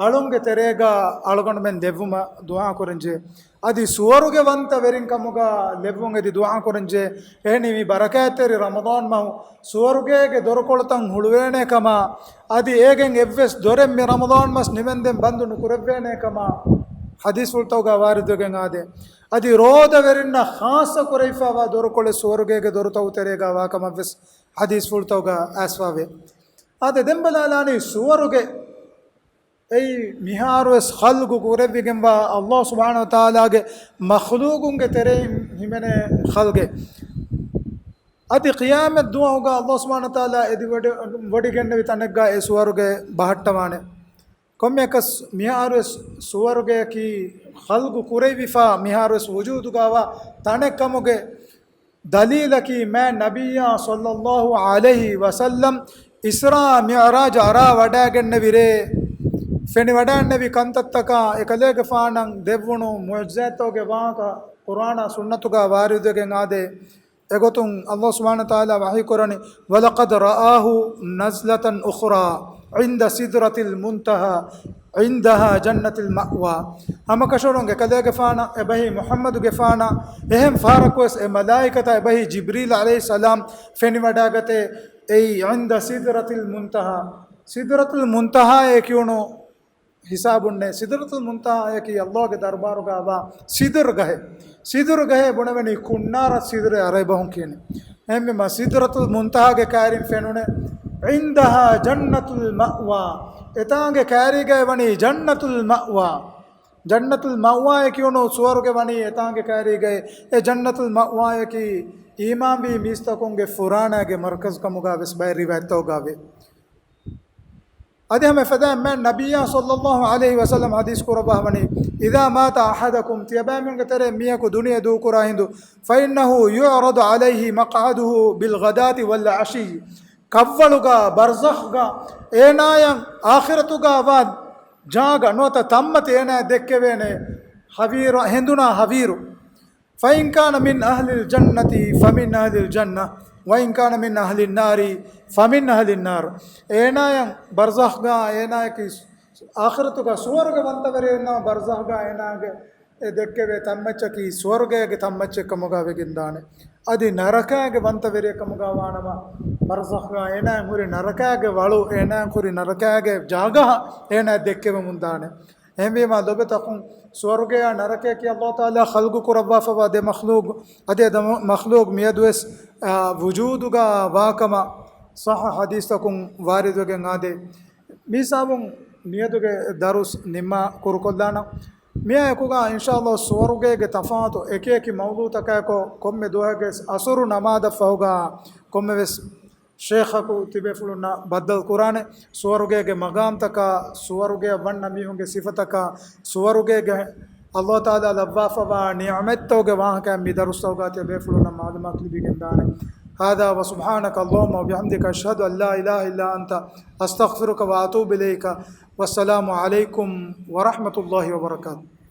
އަޅުންގެ ތެރޭގަ އަޅުގަނޑުމެން ދެއްވުމަށް ދުޢާ ކުރަންޖެހޭ. އަދި ސުވަރުގެ ވަންތަ ވެރިން ކަމުގަ ލެއްވުން އެދި ދުޢާ ކުރަންޖެހޭ. އެހެނީ މި ބަރަކާތްތެރި ރަމަޟާން މަހު ސުވަރުގޭގެ ދޮރުކޮޅުތައް ހުޅުވޭނެ ކަމަށް، އަދި އޭގެން އެއްވެސް ދޮރެއް މި ރަމަޟާން މަސް ނިމެންދެން ބަންދު ނުކުރެއްވޭނެ ކަމަށް ޙަދީޘްފުޅުތަކުގަ ވާރިދުވެގެން އާދޭ. އަދި ރޯދަވެރިންނަށް ޚާއްޞަ ކުރެވިފައިވާ ދޮރުކޮޅެއް ސުވަރުގޭގެ ދޮރުތަކު ތެރޭގަ ވާކަމަށްވެސް ޙަދީޘްފުޅުތަކުގަ އައިސްފައިވޭ. އާދެ، ދެން ބަލާލާނީ ސުވަރުގެ އެއީ މިހާރުވެސް ޚަލްގު ކުރެވިގެންވާ ﷲ ސުބްޙާނަހޫ ވަތަޢާލާގެ މަޚްލޫޤުންގެ ތެރެއިން ހިމެނޭ ޚަލްގެއް. އަދި ޤިޔާމަތް ދުވަހުގަ ﷲ ސުބްޙާނަހޫ ވަތަޢާލާ އެދިވޮޑި-، ވޮޑިގެންނެވި ތަނެއްގަ އެ ސުވަރުގެ ބަހައްޓަވާނެ. ކޮންމެއަކަސް މިހާރުވެސް ސުވަރުގެއަކީ ޚަލްގު ކުރެވިފަ މިހާރުވެސް ވުޖޫދުގައިވާ ތަނެއް ކަމުގެ ދަލީލަކީ، މާތް ނަބިއްޔާ ޞައްލައްލާހު ޢަލައިހި ވަސައްލަމް އިސްރާ މިޢުރާޖް އަރާ ވަޑައިގެންނެވި ރޭ، ފެނިވަޑައިގެންނެވި ކަންތައްތަކާ އެކަލޭގެފާނަށް ދެއްވުނު މުޢުޖިޒާތްތަކުގެ ވާހަކަ ޤުރްއާނާ ސުންނަތުގަ ވާރިދުވެގެން އާދޭ. އެގޮތުން ﷲ ސުބްޙާނަހޫ ވަތަޢާލާ ވަޙީ ކުރަނީ، "ولقد رآه نزلة أخرى عند سدرة المنتهى عندها جنة المأوى." ހަމަކަށަވަރުން އެކަލޭގެފާނަށް އެބަހީ މުޙައްމަދުގެފާނަށް އެހެން ފަހަރަކުވެސް އެ މަލާއިކަތާ އެބަހީ ޖިބްރީލް ޢަލައިހިއްސަލާމް ފެނިވަޑައިގަތޭ، އެއީ عند سدرة المنتهى. ސިދްރަތުލް މުންތަހާއޭ ކިޔުނު ހިސާބުންނޭ. ސިދްރަތުލް މުންތަހާއަކީ ﷲގެ ދަރުބާރުގައިވާ ސިދުރު ގަހެއް. ސިދުރު ގަހޭ ބުނެވެނީ ކުންނާރަ ސިދުރޭ އަރަބި ބަހުން ކިޔަނީ. އެހެންވީމަ ސިދްރަތުލް މުންތަހާގެ ކައިރިން ފެނުނޭ، عندها جنة المأوى، އެތާނގެ ކައިރީގައި ވަނީ ޖަންނަތުލް މައުވާ. ޖަންނަތުލް މައުވާއޭ ކިޔުނު ސުވަރުގެ ވަނީ އެތާނގެ ކައިރީގައި. އެ ޖަންނަތުލް މައުވާއަކީ އީމާންވީ މީސްތަކުންގެ ފުރާނާގެ މަރްކަޒް ކަމުގަ ވެސް ބައެއް ރިވާޔަތްތަކުގަ ވޭ. އަދި ހަމަ އެފަދައިން މާތް ނަބިއްޔާ ޞައްލައްލާހު ޢަލައިހި ވަސައްލަމް ޙަދީޘް ކުރައްވާ ވަނީ، "إذا مات أحدكم"، ތިޔަބައިމީހުންގެ ތެރޭ މީހަކު ދުނިޔެ ދޫކުރާ ހިނދު، "فإنه يعرض عليه مقعده بالغداة والعشي"، ކަށްވަޅުގަ ބަރްޒަޚްގަ އޭނާޔަށް އާޚިރަތުގަ ވާ ޖާގަ ނުވަތަ ތަންމަތި އޭނާޔަށް ދެއްކެވޭނެ، ހަވީރު، ހެނދުނާ ހަވީރު. "فإن كان من أهل الجنة فمن أهل الجنة، وإن كان من أهل النار فمن أهل النار." އޭނާޔަށް ބަރްޒަޚްގަ އޭނާޔަކީ އާޚިރަތުގަ ސުވަރުގެ ވަންތަވެރިންނަށް ބަރްޒަޚްގަ އޭނާގެ އެ ދެއްކެވޭ ތަންމައްޗަކީ ސުވަރުގޭގެ ތަންމައްޗެއް ކަމުގަ ވެގެންދާނެ. އަދި ނަރަކާގެ ވަންތަވެރިއެއް ކަމުގަ ވާނަމަ، ބަރްޒަޚްގަ އޭނާއަށް ހުރި ނަރަކާގެ ވަޅު، އޭނާއަށް ހުރި ނަރަކާގެ ޖާގަ އޭނާއަށް ދެއްކެވެމުންދާނެ. އެހެންވީމާ، ލޮބުވެތި އަޚުން، ސުވަރުގެއާ ނަރަކަޔަކީ ﷲ ތަޢާލާ ޚަލްގު ކުރައްވާފައިވާ ދެ މަޚްލޫޤު، އަދި އެ ދެ މަ-، މަޚްލޫޤު މިއަދުވެސް، އާ، ވުޖޫދުގަ ވާކަމަށް ޞައްޙަ ޙަދީޘްތަކުން ވާރިދުވެގެން އާދޭ. މި ހިސާބުން މިއަދުގެ ދަރުސް ނިންމާ ކުރުކޮށްލާނަން. މިއާ އެކުގަ އިންޝާﷲ ސުވަރުގޭގެ ތަފާތު އެކި އެކި މައުޟޫޢުތަކާއެކު ކޮންމެ ދުވަހެއްގެ އަސުރު ނަމާދަށް ފަހުގަ ކޮންމެވެސް ޝޭޚަކު ތިބޭފުޅުންނާ ބައްދަލު ކުރާނެ، ސުވަރުގޭގެ މަގާމްތަކާ، ސުވަރުގެއަށް ވަންނަ މީހުންގެ ސިފަތަކާ، ސުވަރުގޭގެ ﷲ ތަޢާލާ ލައްވާފަވާ ނިޢުމަތްތަކުގެ ވާހަކައިން މި ދަރުސްތަކުގަ ތިޔަ ބޭފުޅުންނަށް މަޢުލޫމާތު ލިބިގެންދާނެ. هذا وسبحانك اللهم وبحمدك، أشهد أن لا إله إلا أنت، أستغفرك وأتوب إليك. والسلام عليكم ورحمة الله وبركاته.